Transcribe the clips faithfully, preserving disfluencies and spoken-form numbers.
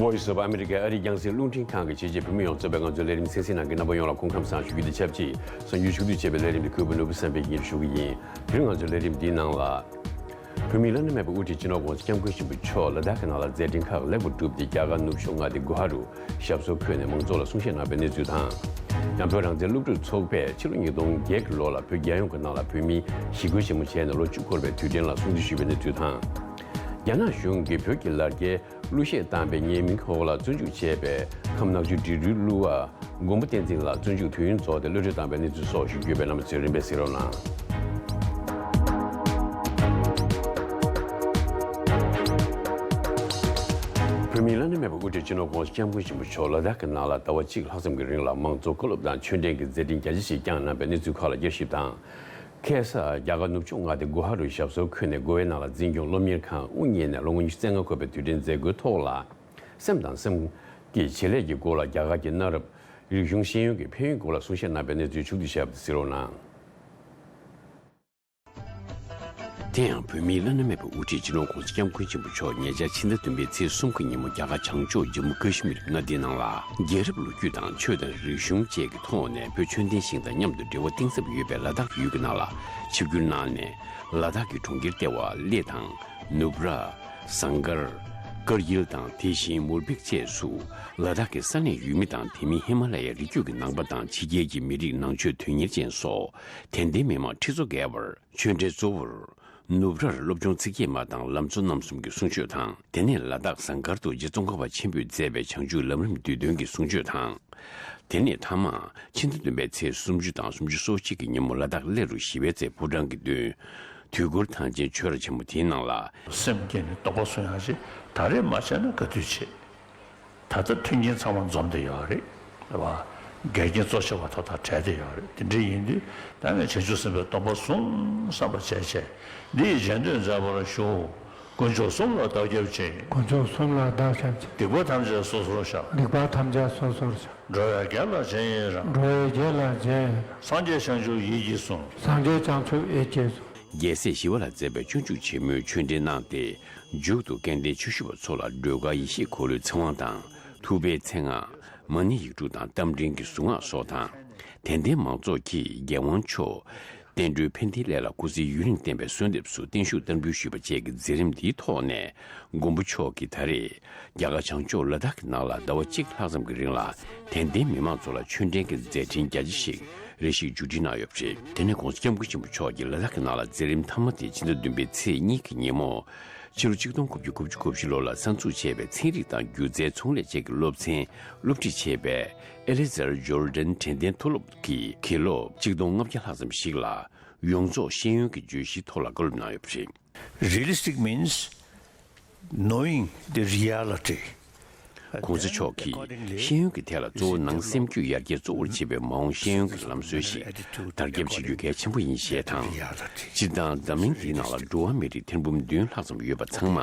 Voice of America ཨ་རིའི་རྒྱང་སྲིང་རླུང་འཕྲིན་ཁང་གི་ཆེད་མཁས་བོད་མི་ཡོངས་གཙོས་པའི་ང་ཚོའི་ལས་རིམ་གསན་གཟིགས་གནང་མཁན་རྣམ་པ་ཡོངས་ལ་སྐུ་ཁམས་བཟང་ཞུ་རྒྱུ་དང་ཆབས་ཅིག་གསར་འགྱུར་ཕྱོགས་བསྡུས་བྱས་པའི་ལས་རིམ་དེ་གུས་པ་ནོར་བུ་བསམ་འཕེལ་གྱིས་སྙན་སྒྲོན་ཞུ་གི་ཡིན། དེ་རིང་ང་ཚོའི་ལས་རིམ་འདིའི་ནང་ལ། བོད་མིའི་བླ་ན་མེད་པའི་དབུ་ཁྲིད་སྤྱི་ནོར་༧གོང་ས་༧སྐྱབས་མགོན་ཆེན་པོ་མཆོག་ལ་དྭགས་ཀྱི་ནང་ལ་མཛད་འཕྲིན་ཁག་ལེགས་པར་བསྒྲུབས་ཏེ། རྒྱ་གར་ནུབ་ཕྱོགས་མངའ་སྡེ་གུ་ཧ་རུ་ཞབས་སོར་འཁོད་ནས་མང་ཚོགས་ལ་གསུང་བཤད་གནང་བའི་གནས་ཚུལ་དང་། ཉམས་ཐག་རང་བཙན་སློབ་ཕྲུག་ཚོགས་པས་ཕྱི་ལོ་ཉིས་སྟོང་བརྒྱད་ཀྱི་ལོ་ལ་བོད་རྒྱལ་ཡོངས་ཀྱི་ནང་ལ་བོད་མིའི་ཞི་རྒོལ་ཆེན་མོ་བྱས་ནས་ལོ་བཅུ་འཁོར་བའི་དུས་དྲན་ལ་གསུང་བཤད་ཞུས་པའི་གནས་ཚུལ་དང་། རྒྱ་ནག་གཞུང་གིས་བོད་ཀྱི་ལར་རྒྱའི་གླུ་གཞས་བཏང་བའི་ཉེས་མིང་འོག་ལ་བཙོན་འཇུག་བྱས་པའི་ཁམས་ནག་ཆུ་འབྲི་རུའི་གླུ་བ་མགོན་པོ་བསྟན་འཛིན་ལགས་བཙོན་འཇུག་དུས་ཡུན་རྫོགས་ཏེ་གློད་གྲོལ་བཏང་བའི་གནས་ཚུལ་སོགས་ཞུ་རྒྱུ་ཡོད་པས། རྣམ་པ་ཚོས་རིམ་པས་གཟིགས་རོགས་གནང་། བོད་མིའི་བླ་ན་མེད་པའི་དབུ་ཁྲིད་སྤྱི་ནོར་༧གོང་ས་༧སྐྱབས་མགོན་ཆེན་པོ་མཆོག་ལ་དྭགས་ཀྱི་ནང་ལ་ཟླ་བ་གཅིག་ལྷག་ཙམ་གྱི་རིང་ལ་མང་གཙོ་བཀའ་སློབ་དང་ཆོས་འབྲེལ་གྱི་མཛད་འཕྲིན་རྒྱ་ཆེ་ཞིག་བསྐྱངས་གནང་བའི་གནས་ཚུལ་ཁག་ལ་བསྐྱར་ཞིབ་དང་། ཁ་སང་རྒྱ་གར་ནུབ་ཕྱོགས་མངའ་སྡེ་གུ་ཧ་རུ་ཞབས་སོར་འཁོད་ནས་གོ་ཝའི་ནང་ལ་འཛིན་སྐྱོང་སློབ་གཉེར་ཁང་དབུ་བརྙེས་ནས་ལོ་ངོ་ཉི་ཤུ་རྩ་ལྔ་འཁོར་བའི་དུས་དྲན་མཛད་སྒོའི་ཐོག་ལ། སེམས་དང་སེམས་ཀྱི་བྱེད་ལས་ཀྱི་སྐོར་ལ་རྒྱ་གར་གྱི་གནའ་རབས་རིག་གཞུང་ཤེས་ཡོན་གྱི་ཕན་ཡོན་སྐོར་ལ་གསུང་བཤད་གནང་བའི་གནས་ཚུལ་ཕྱོགས་བསྡུས་བྱས་པ་དེ་གཟིགས་རོགས་གནང་། དེ་ཡང་བོད་མིའི་བླ་ན་མེད་པའི་དབུ་ཁྲིད་སྤྱི་ནོར་༧གོང་ས་༧སྐྱབས་མགོན་ཆེན་པོ་མཆོག་ཉེ་ཆར་ཕྱི་ཟླ་བདུན་པའི་ཚེས་གསུམ་གྱི་ཉིན་མོ་རྒྱ་གར་བྱང་ཕྱོགས་ཇམ་མུ་ཀ་ཤི་མིར་མངའ་སྡེའི་ནང་ལ་རྒྱལ་རབས་ལོ་རྒྱུས་དང་ཆོས་དང་རིག་གཞུང་བཅས་ཀྱི་ཐོག་ནས་བོད་ཆོས་ལྡན་ཞིང་དང་མཉམ་དུ་འབྲེལ་བ་གཏིང་ཟབ་ཡོད་པའི་ལ་དྭགས་ཡུལ་གྱི་ནང་ལ་ཆིབས་བསྒྱུར་གནང་ནས། ལ་དྭགས་ཀྱི་གྲོང་ཁྱེར་ལྟེ་བ་གླེ་དང་། ནུབ་ར། ཟངས་དཀར། དཀར་ཡུལ་དང་དེ་བཞིན་མུར་འབིག་བཅས་སུ། ལ་དྭགས་ཀྱི་ས་གནས་ཡུལ་མི་དང་དེ་མིན་ཧི་མ་ལ་ཡའི་རི་རྒྱུད་ཀྱི་ནང་པ་དང་ཕྱི་རྒྱལ་གྱི་མི་རིགས་ནང་ཆོས་དོན་གཉེར་ཅན་སོགས་དད་ལྡན་མི་མང་ཁྲི་ཚོ་བརྒལ་བར་ཆོས་འབྲེལ་གཙོ་བོར། ནུབ་རར་སློབ་ཆུང་ཚིག་བརྒྱད་མ་དང་ལམ་གཙོ་རྣམ་གསུམ་གྱི་གསུང་ཆོས་དང་། དེ་ནས་ལ་དྭགས་ཟངས་དཀར་དུ་རྗེ་ཙོང་ཁ་པ་ཆེན་པོས་མཛད་པའི་བྱང་ཆུབ་ལམ་རིམ་བསྡུས་དོན་གྱི་གསུང་ཆོས་དང་། དེ་ནས་མཐའ་མ་ཕྱི་ཟླ་བདུན་པའི་ཚེས་སུམ་ཅུ་དང་སུམ་ཅུ་སོ་གཅིག་གི་ཉིན་མོ་ལ་དྭགས་གླེ་རུ་ཞི་བའི་རྩེ་ཕོ་བྲང་གི་མདུན། དུས་འཁོར་ཐང་ཆེན་ཆོས་ར་ཆེན་མོ་དེའི་ནང་ལ། སེམས་བསྐྱེད་ནས་སྟོང་པ་བཟུང་ཡག་ཅིག་ད་རེས་མ་བྱས་ན་ག་དུས་བྱེད། ད་ལྟ་མཐུན་རྐྱེན་ཚང་མ་འཛོམས་བསྡད་ཡོད་རེད། རེད་བ། འགལ་རྐྱེན་གཙོ་ཆེ་བ་ཐོག་མཐའ་བྲལ་བསྡད་ཡོད་རེད། དེ་འདྲ་ཡིན་དུས་ད་ངས་བྱང་ཆུབ་སེམས་དཔའི་སྟོང་པ་བཟུང་བསམ་པ་བྱས་བྱས། འདི་ཡི་རྗེས་ཟློས་མཛད་པར་ཞུ། དཀོན་མཆོག་གསུམ་ལ་བདག་སྐྱབས་མཆི། དཀོན་མཆོག་གསུམ་ལ་བདག་སྐྱབས་མཆི། སྡིག་པ་ཐམས་ཅད་སོ་སོར་བཤགས། སྡིག་པ་ཐམས་ཅད་སོ་སོར་བཤགས། འགྲོ་བའི་དགེ་ལ་རྗེས་ཡི་རང་། འགྲོ་བའི་དགེ་ལ་རྗེས་ཡི་རང་། སངས་རྒྱས་བྱང་ཆུབ་ཡིད་ཀྱིས་བཟུང་། སངས་རྒྱས་བྱང་ཆུབ་ཡིད་ཀྱིས་བཟུང་། རྒྱལ་སྲས་ཞི་བ་ལྷ་མཛད་པའི་སྤྱོད་འཇུག་ཆེན་མོའི་ཆོས་འབྲེལ་གནང་སྟེ། མཇུག་ཏུ་སྐལ་ལྡན་ཆོས་ཞུ་བ་ཚོ་ལ་སྒྲོལ་དཀར་ཡེ་ཤེས་འཁོར་ལོའི་ཚེ་དབང་དང་། ཐུབ་པའི་མཚན་སྔགས། མ་ཎི་ཡིག་དྲུག་དང་རྟ་མགྲིན་གྱི་གཟུངས་སྔགས་སོགས་དང་། དད་ལྡན་མང་ཚོགས་ཀྱིས་རྒྱལ་དབང་མཆོག་བསྟན་འགྲོའི་ཕན་བདེའི་སླད་ལ་སྐུ་ཚེ་ཡུན་རིང་བརྟན་པའི་གསོལ་འདེབས་སུ་བརྟན་བཞུགས་བསྟར་འབུལ་ཞུས་པ་བཅས་ཀྱི་མཛད་རིམ་འདིའི་ཐོག་ནས། མགོན་པོ་མཆོག་གིས་ད་རེས་རྒྱ་གར་བྱང་ཕྱོགས་ལ་དྭགས་ཀྱི་ནང་ལ་ཟླ་བ་གཅིག་ལྷག་ཙམ་གྱི་རིང་ལ་དད་ལྡན་མི་མང་ཚོ་ལ་ཆོས་འབྲེལ་གྱི་མཛད་འཕྲིན་རྒྱ་ཆེ་ཞིག་རེ་ཞིག་མཇུག་སྒྲིལ་གནང་ཡོད་པ་རེད། དེ་ནས་༧གོང་ས་༧སྐྱབས་མགོན་ཆེན་པོ་མཆོག་གིས་ལ་དྭགས་ཀྱི་ནང་ལ་མཛད་རིམ་མཐའ་མ་དེ་ཕྱི་ཟླ་བདུན་པའི་ཚེས་གཉིས་ཀྱི་ཉིན་མོ། ཕྱི་ལོ་ཆིག་སྟོང་དགུ་བརྒྱ་དགུ་བཅུ་གོ་བཞི་ལོ་ལ་གསར་འཛུགས་བྱས་པའི་ཚན་རིག་དང་སྒྱུ་རྩལ་ཚོང་ལས་བཅས་ཀྱི་སློབ་ཚན་སློབ་ཁྲིད་བྱས་པའི་ཨེ་ལི་ཛར་ཇོར་ཌན་དྲན་རྟེན་མཐོ་སློབ་ཀྱི་དགེ་སློབ་གཅིག་སྟོང་ལྔ་བརྒྱ་ལྷག་ཙམ་ཞིག་ལ་ཡོངས་རྫོགས་ཤེས་ཡོན་གྱི་བརྗོད་གཞིའི་ཐོག་ལ་བཀའ་སློབ་གནང་ཡོད་པ་རེད། Realistic means knowing the reality. ༧གོང་ས་མཆོག་གིས་ཤེས་ཡོན་གྱི་ཐད་ལ་གཙོ་བོ་ནང་སེམས་རྒྱུད་ཡར་རྒྱས་གཙོ་བོར་བྱེད་པའི་མ་འོངས་ཤེས་ཡོན་གྱི་ལམ་སྲོལ་ཞིག་དར་ཁྱབ་བྱེད་རྒྱུ་གལ་ཆེན་པོ་ཡིན་ཞེས་དང་། སྤྱིར་བཏང་འཛམ་གླིང་འདིའི་ནང་ལ་འགྲོ་བ་མི་རིགས་ཐེར་འབུམ་བདུན་ལྷག་ཙམ་ཡོད་པ་ཚང་མ་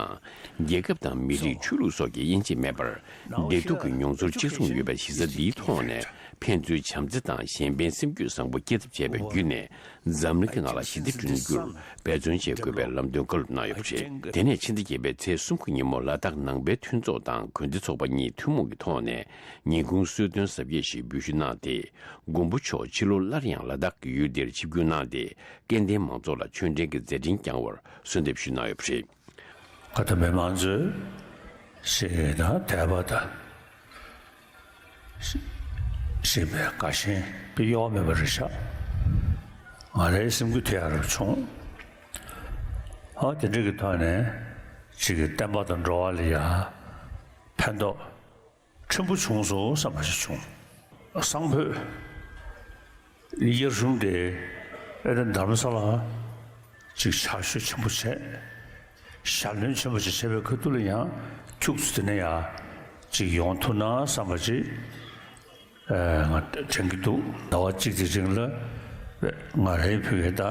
རྒྱལ་ཁབ་དང་མི་རིགས་ཆོས་ལུགས་སོགས་ཀྱི་དབྱེ་འབྱེད་མེད་པར་བདེ་སྡུག་གི་མྱོང་ཚོར་གཅིག་མཚུངས་ཡོད་པའི་གཞི་རྩ་འདིའི་ཐོག་ནས་ཕན་ཚུན་བྱམས་བརྩེ་དང་གཞན་ཕན་སེམས་རྒྱུད་བཟང་པོ་སྐྱེ་ཐབས་བྱས་པ་བརྒྱུད་ནས། འཛམ་གླིང་གི་ནང་ལ་ཞི་བདེ་བསྐྲུན་རྒྱུར་འབད་བརྩོན་བྱེད་དགོས་པའི་ལམ་སྟོན་བཀའ་སློབ་གནང་ཡོད་པ་རེད། དེ་ནས་ཕྱི་ཟླ་བརྒྱད་པའི་ཚེས་གསུམ་གྱི་ཉིན་མོ་ལ་དྭགས་ནང་པའི་མཐུན་ཚོགས་དང་དགོན་སྡེ་ཚོགས་པ་གཉིས་ཐུན་མོང་གི་ཐོག་ནས་ཉིན་གུང་གསོལ་སྟོན་གཟབ་རྒྱས་ཤིག་འབུལ་ཞུ་གནང་སྟེ། མགོན་པོ་མཆོག་ཕྱི་ལོ་སླར་ཡང་ལ་དྭགས་ཀྱི་ཡུལ་འདིར་ཆིབས་བསྒྱུར་གནང་སྟེ། སྐལ་ལྡན་མང་ཚོགས་ལ་ཆོས་འབྲེལ་གྱི་མཛད་འཕྲིན་བསྐྱངས་བར་གསོལ་འདེབས་ཞུས་གནང་ཡོད་པ་རེད། ཁ་ཏ་མི་མང་ཚོས་ཞིག་དང་དད་པ་དང་། ཞེས་པའི་དགའ་ཞེན་གཡོ་བ་མེད་པ་རེད་ཤག་ང་རའི་སེམས་འགུལ་ཐེབས་ཡག་རབ་བྱུང་། ཨ་དེ་འདྲ་གི་ཐོག་ནས་ཅིག་གི་བསྟན་པ་དང་འགྲོ་བ་ལ་ཡ་ཕན་ཐོགས་ཕྲན་བུ་བྱུང་སོང་བསམ་པ་ཞིག་བྱུང་། གསང་ཕོད་དབྱར་གཞུང་དེ་ཨེ་ད་དྷ་རམ་ས་ལ་ཅིག་ཕྱག་ཤུལ་ཆེན་པོ་བྱས། ཞལ་འདོན་ཆེན་པོ་ཅིག་བྱས་པའི་ཁ་ཐུག་ལ་ཡང་ཁྱུག་ཙམ་དེ་ནས་ཡང་ཅིག་ཡོང་ཐུབ་ན་བསམ་པ་ཅིག་ཨ་ང་དྲན་གྱི་འདུག་ཟླ་བ་གཅིག་དེ་རིང་ལ་ང་རའི་ཕུགས་ཀྱི་ད་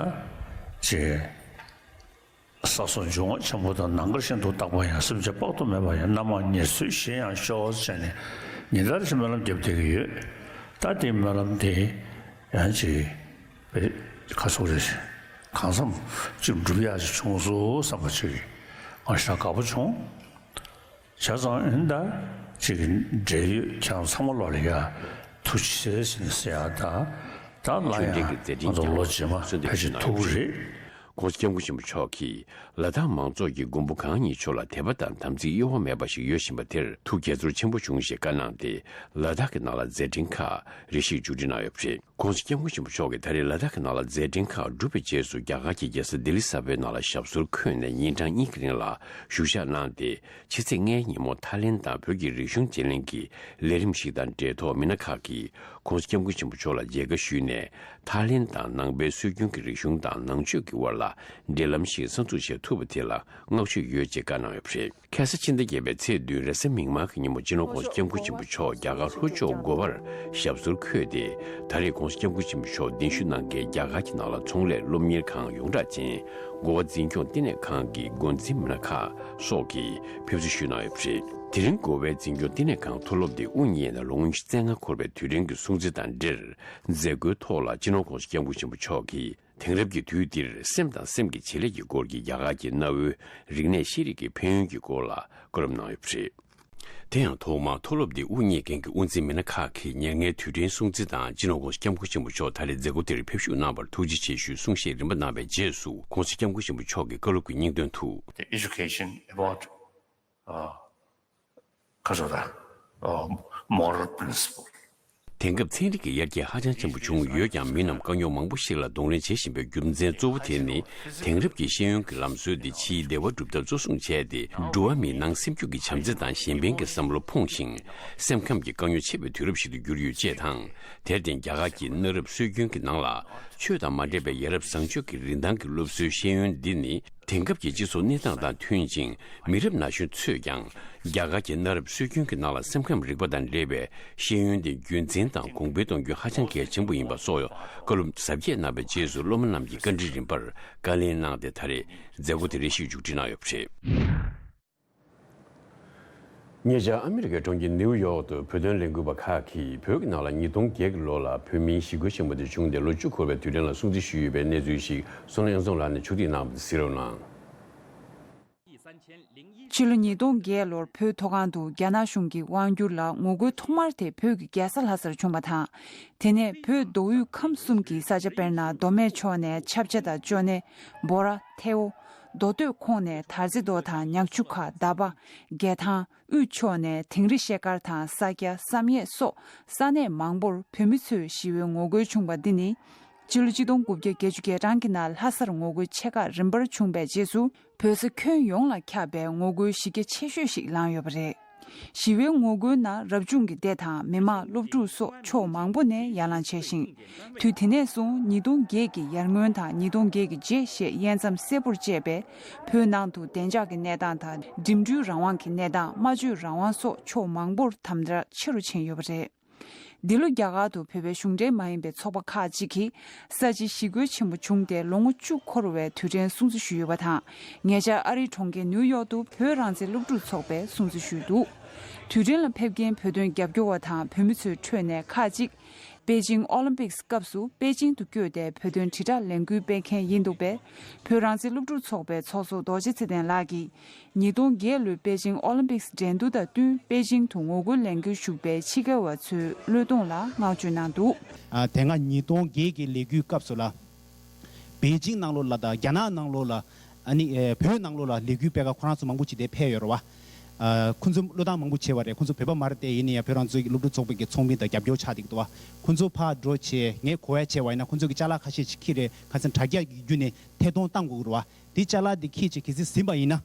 ཅིག་ས་སོགས་འབྱུང་བ་ཆེན་པོ་དང་ནམ་མཁའ་བཞིན་དུ་རྟག་པ་ཡང་སེམས་ཅན་དཔག་ཏུ་མེད་པ་ཡང་རྣམ་མང་ཉེར་འཚོའི་གཞན་ཡང་ཤོག་ཅེས་ནས་ཉིན་ལྟར་གྱི་སྨོན་ལམ་བརྒྱབ་བསྡད་ཀྱི་ཡོད། ད་དེའི་སྨོན་ལམ་དེ་ཡང་ཅིག་ཁ་སོག་རེ་གང་འཚམ་ཅིག་འགྲུབ་ཡག་ཅིག་བྱུང་སོང་བསམ་པ་ཅིག་ང་ཞེ་དྲག་དགའ་པོ་བྱུང་། བྱས་ཙང་ཨིན་ད་ ཅིག་འབྲེལ་ཡོད་ཁྱེད་རང་ཚང་མ་ལོག་ལ་ཡ་ཐུགས་རྗེ་ཆེ་ཟེར་ནས་ཟེར་ཡ་ད་ད་ལ་ཡ་ང་ཚོ་ལོ་རྗེས་མ་ཕལ་ཆེར་ཐུག་གི་རེད། ༸གོང་ས་༸སྐྱབས་མགོན་ཆེན་པོ་མཆོག་གིས་ལ་དྭགས་མང་ཚོགས་ཀྱིས་མགོན་པོ་གང་ཉིད་མཆོག་ལ་དད་པ་དང་དམ་ཚིག་གཡོ་བ་མེད་པ་ཞིག་ཡོད་བཞིན་པ་དེར་ཐུགས་དགྱེས་ཚོར་ཆེན་པོ་བྱུང་ཞེས་བཀའ་གནང་སྟེ། ལ་དྭགས་ཀྱི་ནང་ལ་མཛད་འཕྲིན་ཁག་རེ་ཞིག་མཇུག་སྒྲིལ་གནང་ཡོད་པ་རེད། ༸གོང་ས་༸སྐྱབས་མགོན་ཆེན་པོ་མཆོག་གིས་ད་རེས་ལ་དྭགས་ཀྱི་ནང་ལ་མཛད་འཕྲིན་ཁག་བསྒྲུབས་པའི་རྗེས་སུ། རྒྱ་གར་གྱི་རྒྱལ་ས་ལྡི་ལི་གསར་པའི་ནང་ལ་ཞབས་སོར་འཁོད་ནས་ཉིན་གྲངས་གཉིས་ཀྱི་རིང་ལ་བཞུགས་ཞག་གནང་སྟེ། ཕྱི་ཚེས་ལྔའི་ཉིན་མོ་ཐའི་ལེན་དང་བོད་ཀྱི་རིག་གཞུང་བརྗེ་ལེན་གྱི་ལས་རིམ་ཞིག་དང་འབྲེལ་ཐོག་མི་སྣ་ཁག་གིས་༸གོང་ས་༸སྐྱབས་མགོན་ཆེན་པོ་མཆོག་ལ་མཇལ་ཁ་ཞུས་ནས། ཐའི་ལེན་དང་ནང་པའི་སྲོལ་རྒྱུན་གྱི་རིག་གཞུང་དང་ནང་ཆོས་ཀྱི་དབར་ལ་འབྲེལ་ལམ་ཞིག་གསར་འཛུགས་བྱེད་ཐུབ་པ་དེ་ལ་བསྔགས་བརྗོད་ཡོད་ཅེས་བཀའ་གནང་ཡོད་པ་རེད། ཁ་ས་ཕྱི་ཟླ་བརྒྱད་པའི་ཚེས་བདུན་རེས་གཟའ་མིག་དམར་གྱི་ཉིན་མོ་སྤྱི་ནོར་༸གོང་ས་༸སྐྱབས་མགོན་ཆེན་པོ་མཆོག་རྒྱ་གར་ལྷོ་ཕྱོགས་མགོ་པར་ཞབས་སོར་འཁོད་དེ། ད་རེས་༸གོང་ས་༸སྐྱབས་མགོན་ཆེན་པོ་མཆོག་གདན་ཞུ་གནང་མཁན་རྒྱ་གར་གྱི་ནང་ལ་ཚོང་ལས་སློབ་གཉེར་ཁང་ཡོངས་གྲགས་ཅན། གོ་བ་འཛིན་སྐྱོང་བསྟི་གནས་ཁང་གི་འགོ་འཛིན་མི་སྣ་ཁག་སོགས་ཀྱིས་ཕེབས་བསུ་ཞུས་གནང་ཡོད་པ་རེད། དེ་རིང་གོ་བའི་འཛིན་སྐྱོང་བསྟི་གནས་ཁང་མཐོ་སློབ་འདི་དབུ་བརྙེས་ནས་ལོ་ངོ་ཉི་ཤུ་རྩ་ལྔ་འཁོར་བའི་དུས་དྲན་གྱི་སྲུང་བརྩི་དང་འབྲེལ། མཛད་སྒོའི་ཐོག་ལ་སྤྱི་ནོར་༸གོང་ས་༸སྐྱབས་མགོན་ཆེན་པོ་མཆོག་གིས། དེང་རབས་ཀྱི་དུས་འདིར་སེམས་དང་སེམས་ཀྱི་བྱེད་ལས་ཀྱི་སྐོར་གྱི་རྒྱ་གར་གྱི་གནའ་བོའི་རིག་གནས་ཤེས་རིག་གི་ཕན་ཡོན་གྱི་སྐོར་ལ་བཀའ་སློབ་གནང་ཡོད་པ་རེད། དེ་ཡང་ཐོག་མར་མཐོ་སློབ་འདི་དབུ་བརྙེས་མཁན་གྱི་དབུ་འཛིན་མི་སྣ་ཁག་གིས་ཉེར་ལྔའི་དུས་དྲན་སྲུང་བརྩི་དང་། སྤྱི་ནོར་༸གོང་ས་༸སྐྱབས་མགོན་ཆེན་པོ་མཆོག་ད་རེས་མཛད་སྒོ་དེར་ཕེབས་ཞུགས་གནང་བར་ཐུགས་རྗེ་ཆེ་ཞུའི་གསུང་བཤད་རིམ་པ་གནང་བའི་རྗེས་སུ། ༸གོང་ས་༸སྐྱབས་མགོན་ཆེན་པོ་མཆོག་གིས་བཀའ་སློབ་ཀྱི་སྙིང་དོན་དུ། The education about, uh, cultural, uh, moral principle. དེང་སྐབས་ཚན་རིག་གི་ཡར་རྒྱས་ཧ་ཅང་ཆེན་པོ་བྱུང་ཡོད་ཀྱང་། མི་རྣམས་དཀའ་རྙོག་མང་པོ་ཞིག་ལ་གདོང་ལེན་བྱེད་བཞིན་པའི་རྒྱུ་མཚན་གཙོ་བོ་དེ་ནི། དེང་རབས་ཀྱི་ཤེས་ཡོན་གྱི་ལམ་སྲོལ་འདི་ཕྱིའི་བདེ་བ་སྒྲུབ་ཐབས་གཙོ་བཟུང་བྱས་ཏེ། འགྲོ་བ་མིའི་ནང་སེམས་རྒྱུད་ཀྱི་བྱམས་བརྩེ་དང་གཞན་ཕན་གྱི་བསམ་བློ་ཕོངས་ཤིང་། སེམས་ཁམས་ཀྱི་དཀའ་རྙོག་ཆེ་བའི་དུས་རབས་ཤིག་ཏུ་གྱུར་ཡོད་ཅེས་དང་། དེར་བརྟེན། རྒྱ་གར་གྱི་གནའ་རབས་སྲོལ་རྒྱུན་གྱི་ནང་ལ། ཆོས་དང་མ་འདྲེས་པའི་ཡ་རབས་བཟང་སྤྱོད་ཀྱི་རིན་ཐང་གི་སློབ་གསོའི་ཤེས་ཡོན་འདི་ནི། དེང་སྐབས་ཀྱི་སྤྱི་ཚོགས་གནས་སྟངས་དང་མཐུན་ཅིང་། མི་རབས་ན་གཞོན་ཚོས་ཀྱང་། རྒྱ་གར་གྱི་གནའ་རབས་སྲོལ་རྒྱུན་གྱི་ནང་ལ་སེམས་ཁམས་རིག་པ་དང་འབྲེལ་བའི་ཤེས་ཡོན་དེ་རྒྱུན་འཛིན་དང་གོང་འཕེལ་གཏོང་རྒྱུ་ཧ་ཅང་གལ་ཆེན་པོ་ཡིན་པ་སོགས་བཀའ་སློབ་གཟབ་རྒྱས་གནང་བའི་རྗེས་སུ། སློབ་མ་རྣམས་ཀྱིས་བཀའ་འདྲིའི་རིམ་པར་བཀའ་ལན་གནང་སྟེ། ད་རེས་མཛད་སྒོ་དེ་རེ་ཞིག་མཇུག་སྒྲིལ་གནང་ཡོད་པ་རེད། ཉེ་ཆར་ཨ་མི་རི་ཀའི་གྲོང་ཁྱེར་ནིའུ་ཡོག་ཏུ་བོད་དོན་ལས་འགུལ་བ་ཁག་གིས་བོད་ཀྱི་ནང་ལ་ཉིས་སྟོང་བརྒྱད་ཀྱི་ལོ་ལ་བོད་མིའི་ཞི་རྒོལ་ཆེན་པོ་དེ་བྱུང་སྟེ་ལོ་བཅུ་འཁོར་བའི་དུས་དྲན་ལ་སྲུང་བརྩི་ཞུས་ཡོད་པའི་གནས་ཚུལ་ཞིག་བསོད་ནམས་ཡང་རྫོང་ལགས་ནས་ཕྱོགས་སྒྲིག་གནང་བ་དེ་གསན་རོགས་གནང་། སྤྱི་ལོ་ཉིས་སྟོང་བརྒྱད་ལོར་བོད་མཐོ་སྒང་དུ་རྒྱ་ནག་གཞུང་གི་དབང་བསྒྱུར་ལ་ངོ་རྒོལ་ཐོག་མར་དེ་བོད་ཀྱི་རྒྱལ་ས་ལྷ་སར་བྱུང་བ་དང་། དེ་ནས་བོད་མདོ་དབུས་ཁམས་གསུམ་གྱི་ས་ཆ་དཔེར་ན། མདོ་སྨད་ཕྱོགས་ནས་ཆབ་ཆ་དང་ཅོ་ནེ། འབོ་ར། ཐེ་བོ། མདོ་སྟོད་ཁོངས་ནས་དར་རྩེ་མདོ་དང་ཉག་ཆུ་ཁ། མདའ་པ། རྒྱལ་ཐང་། དབུས་ཕྱོགས་ནས་དིང་རི་ཤེལ་དཀར་དང་ས་སྐྱ། བསམ་ཡས་སོགས་ས་གནས་མང་པོར་བོད་མི་ཚོས་ཞི་བའི་ངོ་རྒོལ་བྱུང་བ་འདི་ནི། སྤྱི་ལོ་ཆིག་སྟོང་དགུ་བརྒྱ་བརྒྱད་ཅུ་གྱ་གྲངས་ཀྱི་ནང་ལྷ་སར་ངོ་རྒོལ་ཆེ་ཁག་རིམ་པར་བྱུང་བའི་རྗེས་སུ། བོད་ས་ཁྱོན་ཡོངས་ལ་ཁྱབ་པའི་ངོ་རྒོལ་གཞི་རྒྱ་ཆེ་ཤོས་ཤིག་ལངས་ཡོད་པ་རེད། ཞི་བའི་ངོ་རྒོལ་ནང་རབ་བྱུང་གི་སྡེ་དང་མི་མང་། སློབ་ཕྲུག་སོགས་ཕྱོགས་མང་པོ་ནས་ཡར་ལངས་བྱས་ཤིང་། དུས་དེ་ནས་བཟུང་ཉིས་སྟོང་བརྒྱད་ཀྱི་ཡར་སྔོན་དང་ཉིས་སྟོང་བརྒྱད་ཀྱི་རྗེས་ཞེས་དབྱེ་མཚམས་གསལ་པོར་བཅད་པའི་བོད་ནང་དུ་བདེ་འཇགས་ཀྱི་གནས་སྟངས་དང་། འགྲིམ་འགྲུལ་རང་དབང་གི་གནས་སྟངས། སྨྲ་བརྗོད་རང་དབང་སོགས་ཕྱོགས་མང་པོར་དམ་དྲག་ཆེ་རུ་ཕྱིན་ཡོད་པ་རེད། འདི་ལོ་རྒྱ་གར་དུ་བོད་པའི་གཞུང་འབྲེལ་མ་ཡིན་པའི་ཚོགས་པ་ཁག་ཅིག་གིས་ས་བྱི་ཞི་རྒོལ་ཆེན་པོ་བྱུང་སྟེ་ལོ་ངོ་བཅུ་འཁོར་བའི་དུས་དྲན་སྲུང་བརྩི་ཞུས་ཡོད་པ་དང་། ཉེ་ཆར་ཨ་རིའི་གྲོང་ཁྱེར་ནིའུ་ཡོག་ཏུ་བོད་རང་བཙན་སློབ་ཕྲུག་ཚོགས་པས་སྲུང་བརྩི་ཞུས་འདུག་དུས་དྲན་ལ་ཕེབས་མཁན་བོད་དོན་རྒྱབ་སྐྱོར་བ་དང་བོད་མི་ཚོའི་ཁྲོད་ནས་ཁག་ཅིག་པེ་ཅིང་ཨོ་ལིམ་པིག་སྐབས་སུ་པེ་ཅིང་དུ་བསྐྱོད་དེ་བོད་དོན་དྲིལ་བསྒྲགས་ལས་འགུལ་སྤེལ་མཁན་ཡིན་འདུག་པས། བོད་རང་བཙན་སློབ་ཕྲུག་ཚོགས་པའི་ཚོགས་གཙོ་རྡོ་རྗེ་ཚེ་བརྟན་ལགས་ཀྱིས། ཉིས་སྟོང་བརྒྱད་ལོའི་པེ་ཅིང་ཨོ་ལིམ་པིག་འགྲན་བསྡུར་དང་བསྟུན་པེ་ཅིང་དུ་ངོ་རྒོལ་ལས་འགུལ་ཞུགས་པའི་ཕྱི་རྒྱལ་བ་ཚོའི་བློས་གཏོང་ལ་བསྔགས་བརྗོད་གནང་འདུག་ཨ། དེ་སྔ་ཉིས་སྟོང་བརྒྱད་ཀྱི་ལས་འགུལ་སྐབས་སུ་ལ། པེ་ཅིང་ནང་ལོགས་ལ་དང་རྒྱ་ནག་ནང་ལོགས་ལ། ཨ་ནི་ཨེ་བོད་ནང་ལོགས་ལ་ལས་འགུལ་སྤེལ་ག་ཁོ་རང་ཚོ་མང་པོ་ཅིག་དེ་ཕེབས་ཡོད་རེད་བ། ཨ། ཁོ་ཚོ་བློས་བཏང་མང་པོ་བྱས་པ་རེད། ཁོ་ཚོ་བོད་པ་མ་རེད་དེ། ཡིན་ན་ཡང་བོད་རང་བཙན་གྱི་སློབ་ཕྲུག་ཚོགས་པའི་གི་ཚོགས་མི་དང་རྒྱབ་སྐྱོར་ཆགས་བསྡད་ཀྱི་འདུག་བ། ཁོ་ཚོ་ཕར་འགྲོ་བྱས་ངས་གོ་བ་བྱས་པ་ཡིན་ན། ཁོ་ཚོ་གི་ཅ་ལག་ཁ་ཤས་ཅིག་ཁྱེར་རེད། ཁ་སང་དྲ་རྒྱ་གི་བརྒྱུད་ནས་ཐད་གཏོང་བཏང་དགོས་ཀྱི་རེད་བ། དེ་ཅ་ལག་དེ་ཁྱེར་བྱས་གལ་སྲིད་ཟིན་པ་ཡིན་ན།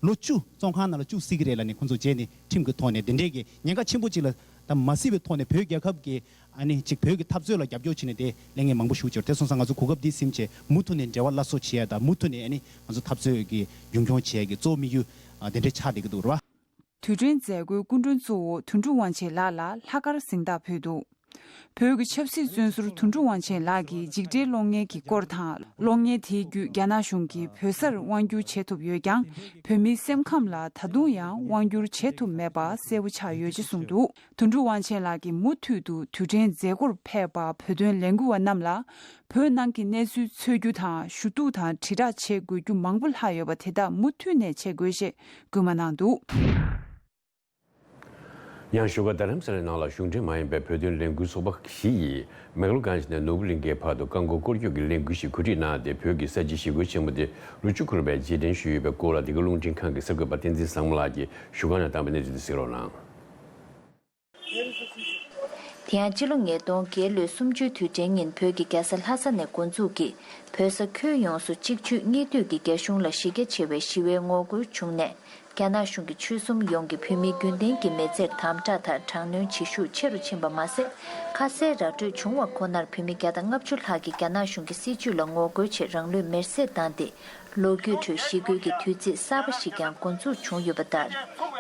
ལོ་བཅུ་བཙོན་ཁང་ནང་ལ་བཅུག་སྲིད་ཀྱི་རེད་ལབ་ནས་ཁོང་ཚོ་རྗེས་ནས་ཁྲིམས་ཀྱི་ཐོག་ནས་དེ་འདྲས་ཀྱི་ཉེན་ཁ་ཆེན་པོ་ཅིག་ལ་ད་མ་སྲིད་པའི་ཐོག་ནས་བོད་རྒྱལ་ཁབ་ཀྱི་ཨ་ནི་ཅིག་བོད་ཀྱི་འཐབ་རྩོད་ལ་རྒྱབ་སྐྱོར་བྱས་ནས་དེ་ལས་ངན་མང་པོ་ཞུགས་ཀྱི་ཡོད་རེད། དེ་སོང་ཙང་ང་ཚོ་གོ་སྐབས་འདི་ཟིན་བྱས་མུ་མཐུད་ནས་འབྲེལ་བ་སླར་གསོ་བྱེད་ཡ་དང་། མུ་མཐུད་ནས་ཨ་ནི་ང་ཚོ་འཐབ་རྩོད་ཀྱི་རྒྱུན་འཁྱོངས་བྱེད་ཡ་གི་གཙོ་བོ་དམིགས་ཡུལ་དེ་འདྲས་ཆགས་བསྡད་ཀྱི་འདུག་རེད་བ། དུས་དྲན་མཛད་སྒོའི་སྐུ་མགྲོན་གཙོ་བོ་དོན་གྲུབ་དབང་ཆེན་ལགས་ལ་ལྷག་དཀར་གཟེངས་རྟགས་ཕུལ་འདུག་བོད་ཀྱི་ཆབ་སྲིད་བཙོན་ཟུར་དོན་གྲུབ་དབང་ཆེན་ལགས་ཀྱིས་འཇིགས་བྲལ་གློག་བརྙན་གྱི་སྐོར་དང་། གློག་བརྙན་དེའི་བརྒྱུད་རྒྱ་ནག་གཞུང་གིས་བོད་སར་དབང་བསྒྱུར་བྱེད་ཐུབ་ཡོད་ཀྱང་། བོད་མིའི་སེམས་ཁམས་ལ་ད་དུང་ཡང་དབང་བསྒྱུར་བྱེད་ཐུབ་མེད་པ་གསལ་པོ་ཆགས་ཡོད་ཅེས་གསུངས་འདུག་དོན་གྲུབ་དབང་ཆེན་ལགས་ཀྱིས་མུ་མཐུད་དུ་དུས་དྲན་མཛད་སྒོར་ཕེབས་པ་བོད་དོན་ལས་འགུལ་བ་རྣམས་ལ། བོད་ནང་གི་གནས་ཚུལ་འཚོལ་རྒྱུ་དང་། ཞུ་གཏུག་དང་དྲིལ་བསྒྲགས་བྱེད་དགོས་རྒྱུ་མང་པོ་ལྷག་ཡོད་པ་དེ་དག་མུ་མཐུད་ནས་བྱེད་དགོས་ཞེས་སྐུལ་མ་གནང་འདུག་ཡང་བཞུགས་སྒར་རྡ་རམ་ས་ལའི་ནང་ལ་གཞུང་འབྲེལ་མ་ཡིན་པའི་བོད་དོན་ལས་འགུལ་ཚོགས་པ་བཞི་ཡིས་མེག་ལོར་གྷན་ཇི་ནས་ནོར་བུ་གླིང་གའི་བར་དུ་རྐང་འཁོར་སྐོར་སྐྱོད་ཀྱི་ལས་འགུལ་ཞིག་གོ་སྒྲིག་གནང་སྟེ། བོད་ཀྱི་ས་བྱི་ཞི་རྒོལ་ཆེན་མོ་དེ་ལོ་བཅུ་འཁོར་བའི་རྗེས་དྲན་ཞུས་ཡོད་པའི་སྐོར་ལ། འདི་ག་རླུང་འཕྲིན་ཁང་གི་གསར་འགོད་པ་བསྟན་འཛིན་བཟང་མོ་ལགས་ཀྱིས་བཞུགས་སྒར་ནས་བཏང་བའི་གནས་ཚུལ་དེ་གཟིགས་རོགས་གནང་། དེ་ཡང་སྤྱི་ལོ་ཉིས་སྟོང་བརྒྱད་ལོའི་གསུམ་བཅུའི་དུས་དྲན་ཉིན་བོད་ཀྱི་རྒྱལ་ས་ལྷ་ས་ནས་འགོ་འཛུགས་ཀྱིས་བོད་ས་ཁྱོན་ཡོངས་སུ་གཅིག་མཆུ་གཉིས་མཐུད་ཀྱི་རྒྱ་གཞུང་ལ་གཞི་རྒྱ་ཆེ་བའི་ཞི་བའི་ངོ་རྒོལ་བྱུང་ནས། རྒྱ་ནག་གཞུང་གིས་ཆོལ་གསུམ་ཡོངས་ཀྱི་བོད་མི་རྒྱུན་ལྡན་གྱི་མི་ཚེར་དམ་དྲག་དང་དྲག་གནོན་བྱེད་ཤུགས་ཆེ་རུ་ཕྱིན་པ་མ་ཟད། ཁ་གསལ་ར་སྤྲོད་བྱུང་བ་ཁོ་ནར་བོད་མི་བརྒྱ་དང་ལྔ་བཅུ་ལྷག་གིས་རྒྱ་ནག་གཞུང་གི་སྲིད་བྱུས་ལ་ངོ་རྒོལ་ཆེད་རང་ལུས་མེར་སྲེག་བཏང་སྟེ། ལོ་རྒྱུས་ཁྲོད་ཞི་རྒོལ་གྱི་དུས་ཚིགས་གསར་པ་ཞིག་ཀྱང་འགོ་འཛུགས་བྱུང་ཡོད་པ་ལྟར།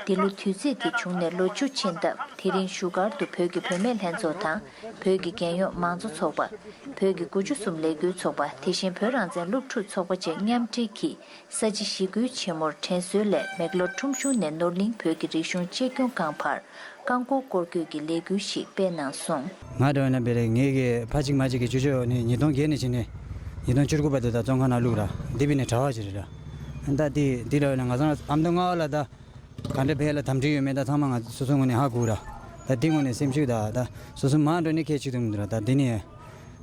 འདི་ལོ་དུས་ཚིགས་དེ་བྱུང་ནས་ལོ་བཅུ་ཕྱིན་སྟབས། དེ་རིང་བཞུགས་སྒར་དུ་བོད་ཀྱི་བུད་མེད་ལྷན་ཚོགས་དང་། བོད་ཀྱི་རྒྱལ་ཡོངས་མང་གཙོ་ཚོགས་པ། བོད་ཀྱི་དགུ་བཅུ་གསུམ་ལས་འགུལ་ཚོགས་པ། དེ་བཞིན་བོད་རང་བཙན་སློབ་ཕྲུག་ཚོགས་པ་བཅས་མཉམ་འབྲེལ་གྱིས། ས་བྱི་ཞི་རྒོལ་ཆེན་མོར་དྲན་གསོའི་སླད། མེག་ལོར་ཁྲོམ་གཞུང་ནས་ནོར་གླིང་བོད་ཀྱི་རིག་གཞུང་གཅེས་སྐྱོང་ཁང་བར་རྐང་འཁོར་སྐོར་སྐྱོད་ཀྱི་ལས་འགུལ་ཞིག་སྤེལ་གནང་སོང་། ང་འདྲ་བ་ན་བེ་རེ་ངེད་ཀྱི་ཕ་གཅིག་མ་གཅིག་གི་ཅོ་ཅོ་ནི་ཉིས་སྟོང་བརྒྱད་ནས་བྱས་ནས་ཉིས་སྟོང་བཅུ་དགུ་བར་དུ་ད་བཙོན་ཁང་ནང་བླུགས་ར། འདི་བི་ནས་གྲྭ་བ་ཅིག་རེད་ར། ད་འདི་འདི་འདྲ་བ་ན་ང་ཚང་ཨ་མདོ་སྔ་བ་ལ་ད་ག་འདྲ་བས་ལ་དམ་འདྲི་ཡོད་མེད་ད་ཚང་མ་ང་སོ་སོ་ངོས་ནས་ཧ་གོ་ར། ད་འདི་ངོས་ནས་སེམས་ཤུགས་ད་ད་སོ་སོ་མ་འགྲོ་ནི་ཁས་ཆིག་ཏུ་མི་འདུག་ར། ད་འདི་ནས་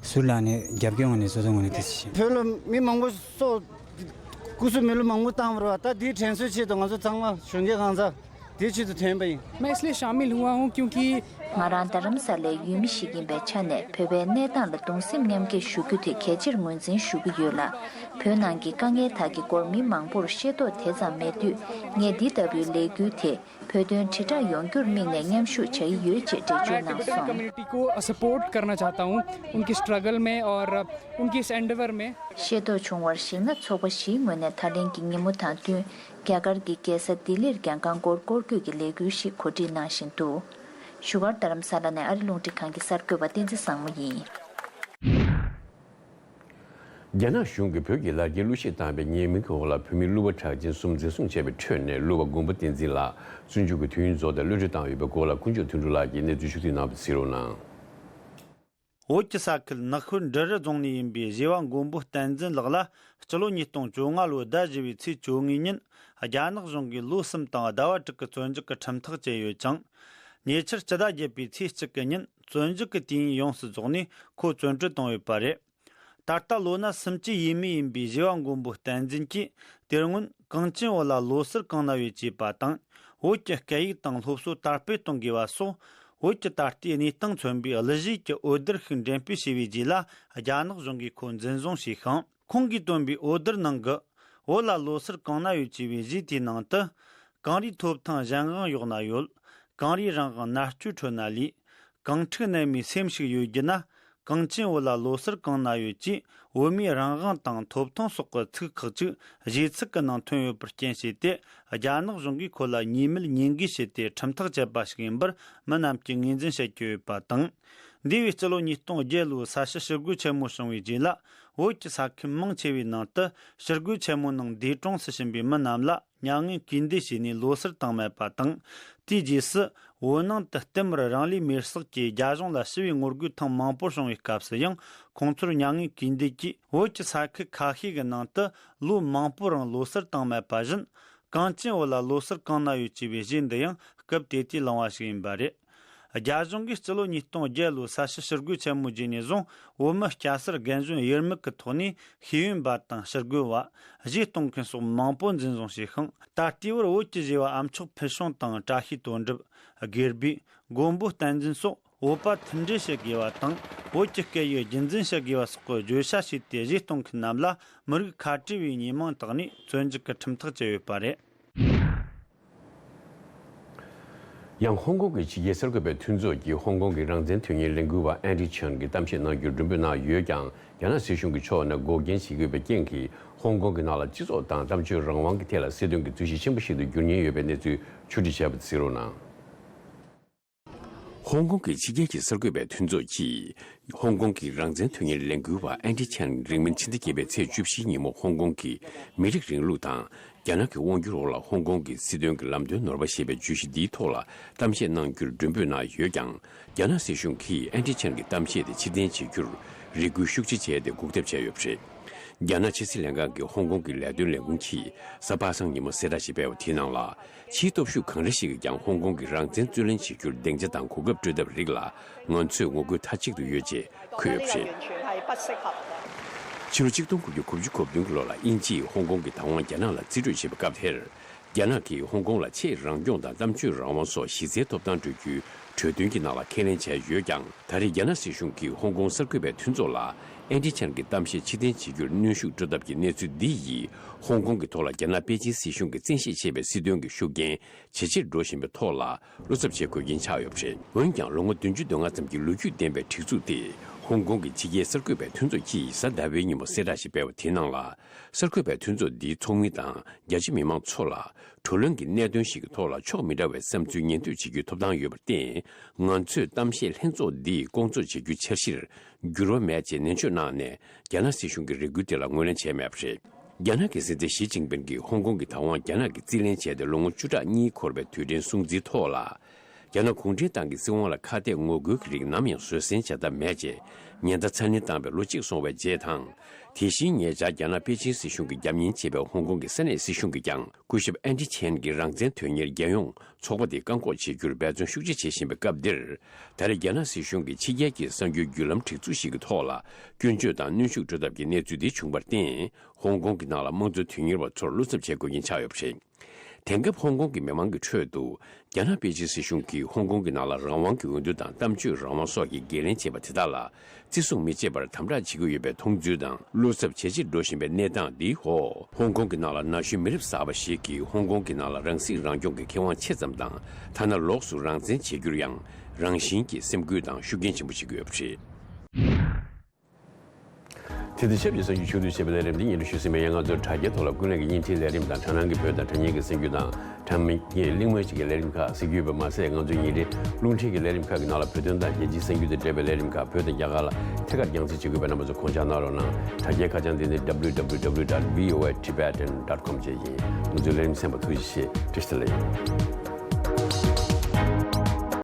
ཟུར་ལ་ནས་རྒྱབ་སྐྱོར་ངོས་ནས་སོ་སོ་ངོས་ནས་དེ་བྱས། བོད་ལ་མི་མང་པོ་སྲོག་སྐུ་གཟུགས་མི་ལོ་མང་པོ་བཏང་བ་རེད་བ། ད་དེའི་དྲན་གསོའི་ཆེད་དུ་ང་ཚོ་ཚང་མ་གཞོན་སྐྱེས་གང་ཟག་དེའི་ཆེད་དུ་ཐོན་པ་ཡིན། मैं इसलिए शामिल हुआ हूँ क्योंकि ང་རང་རྡ་རམ་ས་ལའི་ཡུལ་མི་ཞིག་ཡིན་པའི་ཆ་ནས། བོད་པའི་གནས་སྟངས་ལ་གདུང་སེམས་མཉམ་སྐྱེད་ཞུ་རྒྱུ་དེ་གལ་ཆེར་ངོས་འཛིན་ཞུ་གི་ཡོད་ལ། བོད་ནང་གི་དཀའ་ངལ་དག་གི་སྐོར་མི་མང་པོར་ཤེས་རྟོགས་དེ་ཙམ་མེད་དུས། ངས་འདི་ལྟ་བུའི་ལས་འགུལ་དེ་བོད་དོན་དྲིལ་བསྒྲགས་ཡོང་རྒྱུར་དམིགས་ནས་མཉམ་ཞུགས་བྱ་ཡི་ཡོད་ཅེས་འགྲེལ་བརྗོད་གནང་སོང་། कम्युनिटी को सपोर्ट करना चाहता हूँ उनकी स्ट्रगल में और उनकी इस एंडेवर में। ཤེས་རྟོགས་བྱུང་བར་གཞིགས་ན། ཚོགས་པ་བཞིའི་ངོས་ནས་ད་ལན་གྱི་ཉིན་མོ་དང་བསྟུན། རྒྱ་གར་གྱི་རྒྱལ་ས་ལྡི་ལིར་ཀྱང་རྐང་འཁོར་སྐོར་སྐྱོད་ཀྱི་ལས་འགུལ་ཞིག་གོ་སྒྲིག་གནང་བཞིན་འདུག་བཞུགས་སྒར་རྡ་རམ་ས་ལ་ནས་ཨ་རི་རླུང་འཕྲིན་ཁང་གི་གསར་འགོད་པ་བསྟན་འཛིན་བཟང་མོ་ཡིན། རྒྱ་ནག་གཞུང་གིས་བོད་ཀྱི་ལ་རྒྱའི་གླུ་གཞས་བཏང་བའི་ཉེས་མིང་གི་འོག་ལ་བོད་མི་གླུ་བ་གྲགས་ཅན་གསུམ་འཛིན་བཟུང་བྱས་པའི་ཁྲོད་ནས། གླུ་བ་མགོན་པོ་བསྟན་འཛིན་ལགས་བཙོན་འཇུག་གི་དུས་ཡུན་རྫོགས་ཏེ་གློད་གྲོལ་བཏང་ཡོད་པའི་སྐོར་ལ། དཀོན་མཆོག་དོན་གྲུབ་ལགས་ཀྱིས་གནས་ཚུལ་ཕྱོགས་བསྡུས་གནང་བ་གཟིགས་རོགས་གནང་། བོད་ཀྱི་ས་ཁུལ་ནག་ཤོད་འབྲི་རུ་རྫོང་ནས་ཡིན་པའི་གཞས་པ་མགོན་པོ་བསྟན་འཛིན་ལགས་ལ། སྤྱི་ལོ་ཉིས་སྟོང་བཅོ་ལྔ་ལོའི་ཟླ་བཞི་པའི་ཚེས་བཅོ་ལྔའི་ཉིན། རྒྱ་ནག་གཞུང་གིས་ལོ་གསུམ་དང་ཟླ་བ་དྲུག་གི་བཙོན་འཇུག་གི་ཁྲིམས་ཐག་བཅད་ཡོད་ཅིང་། ཉེ་ཆར་སྤྱི་ཟླ་བརྒྱད་པའི་ཚེས་གཅིག་གི་ཉིན། བཙོན་འཇུག་གི་དུས་ཡུན་ཡོངས་སུ་རྫོགས་ནས་ཁོ་བཙོན་གྲོལ་བཏང་ཡོད་པ་རེད། ད་ལྟ་ལོ་ན་སུམ་ཅུ་ཡས་མས་ཡིན་པའི་གཞས་པ་མགོན་པོ་བསྟན་འཛིན་གྱིས། དེ་སྔོན་གངས་ཅན་བོད་ལ་ལོ་གསར་གང་ན་ཡོད་ཅེས་པ་དང་། བོད་ཀྱི་སྐད་ཡིག་དང་སློབ་གསོ་དར་སྤེལ་གཏོང་དགོས་པ་སོགས། བོད་ཀྱི་ད་ལྟའི་གནས་སྟངས་མཚོན་པའི་གླུ་གཞས་ཀྱི་འོད་སྡེར་ཞིག་འགྲེམས་སྤེལ་བྱས་པའི་རྗེས་ལ། རྒྱ་ནག་གཞུང་གིས་ཁོ་འཛིན་བཟུང་བྱས་ཤིང་། ཁོང་གིས་བཏོན་པའི་འོད་སྡེར་ནང་གི། བོད་ལ་ལོ་གསར་གང་ན་ཡོད་ཅེས་པའི་གཞས་དེའི་ནང་དུ། གངས་རིའི་ཐོབ་ཐང་གཞན་དབང་གཡོག་ན་ཡོད། གངས་རིའི་རང་དབང་མནར་གཅོད་ཁྲོད་ན་ལུས། གངས་ཕྲུག་རྣལ་མའི་སེམས་ཤིག་ཡོད་རྒྱུ་ན། གངས་ཅན་བོད་ལ་ལོ་གསར་གང་ན་ཡོད་ཅེས། བོད་མིའི་རང་དབང་དང་ཐོབ་ཐང་སོགས་ཀྱི་ཚིག་ཁག་ཅིག་གཞས་ཚིག་གི་ནང་ཐོན་ཡོད་པར་རྐྱེན་བྱས་ཏེ། རྒྱ་ནག་གཞུང་གིས་ཁོ་ལ་ཉེས་མེད་ཉེས་འགེལ་བྱས་ཏེ་ཁྲིམས་ཐག་བཅད་པ་ཞིག་ཡིན་པར་མི་རྣམས་ཀྱིས་ངོས་འཛིན་བྱེད་ཀྱི་ཡོད་པ་དང་། འདས་པའི་སྤྱི་ལོ་ཉིས་སྟོང་བརྒྱད་ལོའི་ས་བྱི་ཞི་རྒོལ་ཆེན་མོ་བྱུང་བའི་རྗེས་ལ། བོད་ཀྱི་ས་ཁུལ་མང་ཆེ་བའི་ནང་དུ་ཞི་རྒོལ་ཆེན་མོའི་ནང་འདས་གྲོངས་སུ་ཕྱིན་པའི་མི་རྣམས་ལ། མྱ་ངན་གུས་འདུད་བྱས་ནས་ལོ་གསར་བཏང་མེད་པ་དང་། དེའི་རྗེས་སུ་བོད་ནང་དུ་བསྟན་པར་རང་ལུས་མེར་སྲེག་གིས་རྒྱ་གཞུང་ལ་ཞི་བའི་ངོ་རྒོལ་ཐེངས་མང་པོ་བྱུང་བའི་སྐབས་སུ་ཡང་། ཁོང་ཚོར་མྱ་ངན་གུས་འདུད་ཀྱིས་བོད་ཀྱི་ས་ཁུལ་ཁ་ཤས་ཀྱི་ནང་དུ་ལོ་མང་པོའི་རིང་ལོ་གསར་བཏང་མེད་པ་བཞིན། གངས་ཅན་བོད་ལ་ལོ་གསར་གང་ན་ཡོད་ཅེས་པའི་གཞས་འདི་ཡང་སྐབས་དེ་དུས་བླངས་པ་ཞིག་ཡིན་པ་རེད། རྒྱ་གཞུང་གིས་སྤྱི་ལོ་ཉིས་སྟོང་བརྒྱད་ལོའི་ས་བྱི་ཞི་རྒོལ་ཆེན་མོའི་རྗེས་ནས་བཟུང་། བོད་མི་སྐྱ་སེར་རྒན་གཞོན་དབྱེར་མེད་ཀྱི་ཐོག་ནས་ཤེས་ཡོན་པ་དང་ཞི་རྒོལ་བ། གཞས་གཏོང་མཁན་སོགས་མང་པོ་འཛིན་བཟུང་བྱས་ཤིང་། ད་ལྟའི་བར་བོད་ཀྱི་གཞས་པ་ཨ་མཆོག་ཕུལ་བྱུང་དང་། བཀྲ་ཤིས་དོན་གྲུབ། དགེ་སྦིས། མགོན་པོ་བསྟན་འཛིན་སོགས་བོད་པ་མཐུན་སྒྲིལ་བྱེད་དགོས་པ་དང་། བོད་ཀྱི་སྐད་ཡིག་རྒྱུན་འཛིན་བྱེད་དགོས་པ་སོགས་ཀྱི་བརྗོད་བྱ་བྱས་ཏེ། གཞས་གཏོང་མཁན་རྣམས་ལ་མི་རིགས་ཁ་བྲལ་བའི་ཉེས་མིང་བཏགས་ནས་བཙོན་འཇུག་གི་ཁྲིམས་ཐག་བཅད་ཡོད་པ་རེད། ཡང་ཧོང་ཀོང་གི་ཕྱི་རྒྱལ་གསར་འགོད་པའི་མཐུན་ཚོགས་ཀྱིས་ཧོང་ཀོང་གི་རང་བཙན་དོན་གཉེར་ལས་འགུལ་བ་ཨན་ཌི་ཆན་གྱི་གཏམ་བཤད་གནང་རྒྱུར་མགྲོན་འབོད་གནང་ཡོད་ཀྱང་། རྒྱ་ནག་སྲིད་གཞུང་གིས་ཕྱོགས་ནས་འགོག་རྐྱེན་བྱེད་ཀྱི་ཡོད་པའི་རྐྱེན་གྱིས། ཧོང་ཀོང་གི་ནང་ལ་སྤྱི་ཚོགས་དང་གཏམ་བརྗོད་རང་དབང་གི་ཐད་ལ་སྲིད་དོན་གྱི་རྩོད་གཞི་ཆེན་པོ་ཞིག་ཏུ་འགྱུར་ཉེན་ཡོད་པའི་གནས་ཚུལ་ཕྱོགས་སྒྲིག་བྱས་པ་དེ་གཟིགས་རོགས་གནང་། ཧོང་ཀོང་གི་ཕྱི་རྒྱལ་གྱི་གསར་འགོད་པའི་མཐུན་ཚོགས་ཀྱིས། ཧོང་ཀོང་གི་རང་བཙན་དོན་གཉེར་ལས་འགུལ་བ་ཨན་ཌི་ཆན་རིང་མིན་ཕྱི་ཟླ་བརྒྱད་པའི་ཚེས་བཅུ་བཞིའི་ཉིན་མོ་ཧོང་ཀོང་གི་མི་རིགས་རིང་ལུགས་དང་། རྒྱ་ནག་གི་དབང་སྒྱུར་འོག་ལ་ཧོང་ཀོང་གི་སྲིད་དོན་གྱི་ལམ་སྟོན་ནོར་བ་ཞེས་པའི་བརྗོད་གཞི་འདིའི་ཐོག་ལ་གཏམ་བཤད་གནང་རྒྱུར་མགྲོན་འབོད་གནང་ཡོད་ཀྱང་། རྒྱ་ནག་སྲིད་གཞུང་གིས་ཨན་ཌི་ཆན་གྱི་གཏམ་བཤད་དེ་ཕྱིར་འཐེན་བྱེད་རྒྱུར་རེ་སྐུལ་ཤུགས་ཆེ་བྱས་ཏེ་འགོག་ཐབས་བྱས་ཡོད་པ་རེད། རྒྱ་ནག་ཕྱི་སྲིད་ལྷན་ཁང་གི་ཧོང་ཀོང་གི་ལས་དོན་ལས་ཁུངས་ཀྱིས་གཟའ་པ་སངས་ཉིན་མོ་གསལ་བསྒྲགས་ཤིག་སྤེལ་བ་དེའི་ནང་ལ། ཕྱིའི་སྟོབས་ཤུགས་གང་རེ་ཞིག་གིས་ཀྱང་ཧོང་ཀོང་གི་རང་བཙན་རྩོད་ལེན་བྱེད་རྒྱུར་སྡིངས་ཆ་དང་གོ་སྐབས་སྤྲོད་ཐབས་རིགས་ལ་ང་ཚོས་ངོ་རྒོལ་མཐའ་གཅིག་ཏུ་ཡོད་ཅེས་འཁོད་ཡོད་པ་རེད། ཕྱི་ལོ་ཆིག་སྟོང་དགུ་བརྒྱ་གོ་བདུན་ལོ་ལ་དབྱིན་ཇིས་ཧོང་ཀོང་གི་བདག་དབང་རྒྱ་ནག་ལ་རྩིས་སྤྲོད་བྱས་པའི་སྐབས་དེར། རྒྱ་ནག་གིས་ཧོང་ཀོང་ལ་ཆེས་རང་སྐྱོང་དང་གཏམ་བརྗོད་རང་དབང་སོགས་གཞི་རྩའི་ཐོབ་ཐང་སྤྲོད་རྒྱུའི་གྲོས་མཐུན་གྱི་ནང་ལ་ཁས་ལེན་བྱས་ཡོད་ཀྱང་། ད་རེས་རྒྱ་ནག་སྲིད་གཞུང་གིས་ཧོང་ཀོང་གསར་འགོད་པའི་མཐུན་ཚོགས་ལ་ཨན་ཀྲི་ཆན་གྱི་གཏམ་བཤད་ཕྱིར་འཐེན་བྱེད་རྒྱུར་གནོན་ཤུགས་སྤྲོད་ཐབས་ཀྱི་གནས་ཚུལ་འདི་ཡིས། ཧོང་ཀོང་གི་ཐོག་ལ་རྒྱ་ནག་པེ་ཅིན་སྲིད་གཞུང་གིས་བཙན་ཤེད་བྱེད་པའི་སྲིད་དོན་གྱི་ཤུགས་རྐྱེན་ཇེ་ཆེར་འགྲོ་བཞིན་པའི་ཐོག་ལ་བློ་འཚབ་བྱེད་དགོས་རྐྱེན་ཆགས་ཡོད་པ་རེད། འོན་ཀྱང་། ལོ་ངོ་བདུན་ཅུ་དོན་ལྔ་ཙམ་གྱི་ལོ་རྒྱུས་ལྡན་པའི་སྒྲིག་འཛུགས་དེ། ཧོང་ཀོང་གི་ཕྱི་རྒྱལ་གསར་འགོད་པའི་མཐུན་ཚོགས་ཀྱིས་གཟའ་ཟླ་བའི་ཉིན་མོ་གསལ་བསྒྲགས་ཤིག་སྤེལ་བ་དེའི་ནང་ལ། གསར་འགོད་པའི་མཐུན་ཚོགས་འདིའི་ཚོགས་མི་དང་རྒྱ་ཆེ་མི་མང་ཚོ་ལ། བགྲོ་གླེང་གི་གནད་དོན་ཞིག་གི་ཐོག་ལ་ཕྱོགས་མི་འདྲ་བའི་བསམ་ཚུལ་ཉན་ཐོས་བྱེད་རྒྱུའི་ཐོབ་ཐང་ཡོད་པར་བརྟེན། ང་ཚོས་གཏམ་བཤད་ལྷན་ཚོགས་འདིའི་སྐོང་ཚོགས་བྱེད་རྒྱུའི་འཆར་གཞིར་འགྱུར་བ་མེད་ཅེས་ནན་བརྗོད་གནང་ནས། རྒྱ་ནག་སྲིད་གཞུང་གི་རེ་སྐུལ་དེ་ལ་ངོས་ལེན་བྱས་མེད་པ་རེད། རྒྱ་ནག་གི་སྲིད་འཛིན་ཞི་ཅིན་ཕིན་གྱིས་ཧོང་ཀོང་གི་བདག་དབང་རྒྱ་ནག་གིས་རྩིས་ལེན་བྱས་ཏེ་ལོ་ངོ་བཅུ་ཕྲག་གཉིས་འཁོར་བའི་དུས་དྲན་སྲུང་བརྩིའི་ཐོག་ལ། རྒྱ་ནག་གུང་ཁྲན་ཏང་གི་སྲིད་དབང་ལ་ཁ་གཏད་ངོ་རྒོལ་གྱི་རིགས་ནམ་ཡང་བཟོད་བསྲན་བྱ་ཐབས་མེད་ཅེས་ཉེན་བརྡ་ཚ་ནན་བཏང་བའི་ལོ་གཅིག་སོང་བའི་རྗེས་དང་། དེ་བཞིན་ཉེ་ཆར་རྒྱ་ནག་པེ་ཅིན་སྲིད་གཞུང་གིས་རྒྱབ་གཉེར་བྱས་པའི་ཧོང་ཀོང་གི་ས་གནས་སྲིད་གཞུང་གིས་ཀྱང་སྐུ་ཞབས་ཨན་ཀྲི་ཆན་གྱི་རང་བཙན་དོན་གཉེར་རྒྱལ་ཡོངས་ཚོགས་པ་དེ་བཀག་འགོག་བྱེད་རྒྱུར་འབད་བརྩོན་ཤུགས་ཆེ་བྱེད་བཞིན་པའི་སྐབས་འདིར། ད་རེས་རྒྱ་ནག་སྲིད་གཞུང་གིས་ཕྱི་རྒྱལ་གྱི་གསར་འགྱུར་བརྒྱུད་ལམ་སྒྲིག་འཛུགས་ཤིག་གི་ཐོག་ལ་སྐྱོན་བརྗོད་དང་གནོན་ཤུགས་སྤྲོད་ཐབས་ཀྱི་གནས་ཚུལ་འདི་བྱུང་བར་བརྟེན། ཧོང་ཀོང་གི་ནང་ལ་དམངས་གཙོ་དོན་གཉེར་བ་ཚོར་བློ་འཚབ་བྱེད་དགོས་རྐྱེན་ཆགས་ཡོད་པ་རེད། དེང་སྐབས་ཧོང་ཀོང་གི་མི་མང་གི་ཁྲོད་དུ། རྒྱ་ནག་པེ་ཅིན་སྲིད་གཞུང་གིས་ཧོང་ཀོང་གི་ནང་ལ་རང་དབང་གི་འོས་བསྡུ་དང་གཏམ་བརྗོད་རང་དབང་སོགས་ཀྱི་འགན་ལེན་བྱས་པ་དེ་དག་ལ་བརྩི་སྲུང་མི་བྱེད་པར་དམ་དྲག་བྱེད་ཀྱི་ཡོད་པའི་མཐོང་ཚུལ་དང་། བློ་འཚབ་ཇེ་ཆེར་འགྲོ་བཞིན་པའི་གནས་སྟངས་འདིའི་འོག་ཧོང་ཀོང་གི་ནང་ལ་ན་གཞོན་མི་རབས་གསར་པ་ཞིག་གིས་ཧོང་ཀོང་གི་ནང་ལ་རང་སྲིད་རང་སྐྱོང་གི་ཁེ་དབང་ཆེ་ཙམ་དང་། ཐ་ན་ལོགས་སུ་རང་བཙན་བྱེད་རྒྱུར་ཡང་རང་བཞིན་གྱིས་སེམས་འགུལ་དང་ཤུགས་རྐྱེན་ཆེན་པོ་བྱེད་ཀྱི་ཡོད་པ་རེད། དེ་དང་ཆབས་ཅིག་གསར་འགྱུར་ཕྱོགས་བསྡུས་བྱས་པའི་ལས་རིམ་འདི་སྙན་སྒྲོན་ཞུས་ཟིན་པ་ཡིན། ང་ཚོའི་དྲ་རྒྱའི་ཐོག་ལ་ཀུན་གླེང་གི་བརྙན་འཕྲིན་ལས་རིམ་དང་། དྲ་སྣང་གི་བོད་དང་དྲ་བརྙན་གྱི་གསར་འགྱུར་དང་། དྲ་མིག་གླེང་མོལ་བྱེད་ཀྱི་ལས་རིམ་ཁག་གཟིགས་རྒྱུ་ཡོད་པ་མ་ཟད། ང་ཚོའི་ཉིན་རེའི་རླུང་འཕྲིན་གྱི་ལས་རིམ་ཁག་གི་ནང་ལ་བོད་དོན་དང་རྒྱལ་སྤྱིའི་གསར་འགྱུར་དང་འབྲེལ་བའི་ལས་རིམ་ཁག་བོད་དང་རྒྱ་གར་ལ་ཐད་ཀར་རྒྱང་སྲིང་བྱེད་དགོས་པའི་རྣམ་པ་ཚོ་དགོངས་འཇགས་གནང་རོགས་གནང་། དྲ་རྒྱའི་ཁ་བྱང་འདི་ནི་www dot voatibetan dot com བཅས་ཡིན། ང་ཚོའི་ལས་རིམ་གསན་པར་ཐུགས་རྗེ་ཆེ། བཀྲ་ཤིས་བདེ་ལེགས།